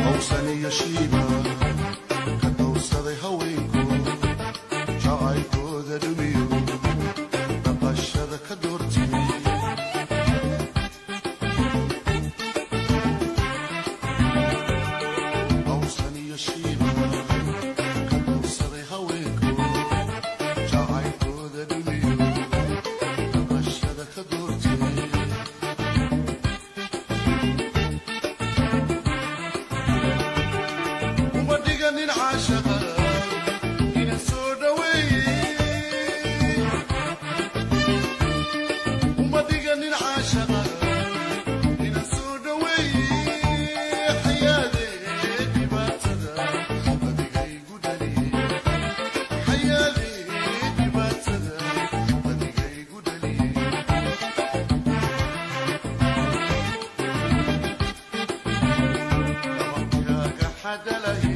Awsan iyo shiiba ka dowrsaday haweenku, jacaylkooda dhumiyo dhaqashada ka doortay. Awsan iyo shiiba ka dowrsaday haweenku, jacaylkooda dhumiyo dhaqashada ka doortay. Uma dhiganin caashaqa inaan soo dhaweeye, uma dhiganin caashaqa inaan soo dhaweeye. Xayaadee dhibaatada adiga igu dhaliye, xayaadee dhibaatada adiga igu dhaliye. Dhabankaaga xadalaye.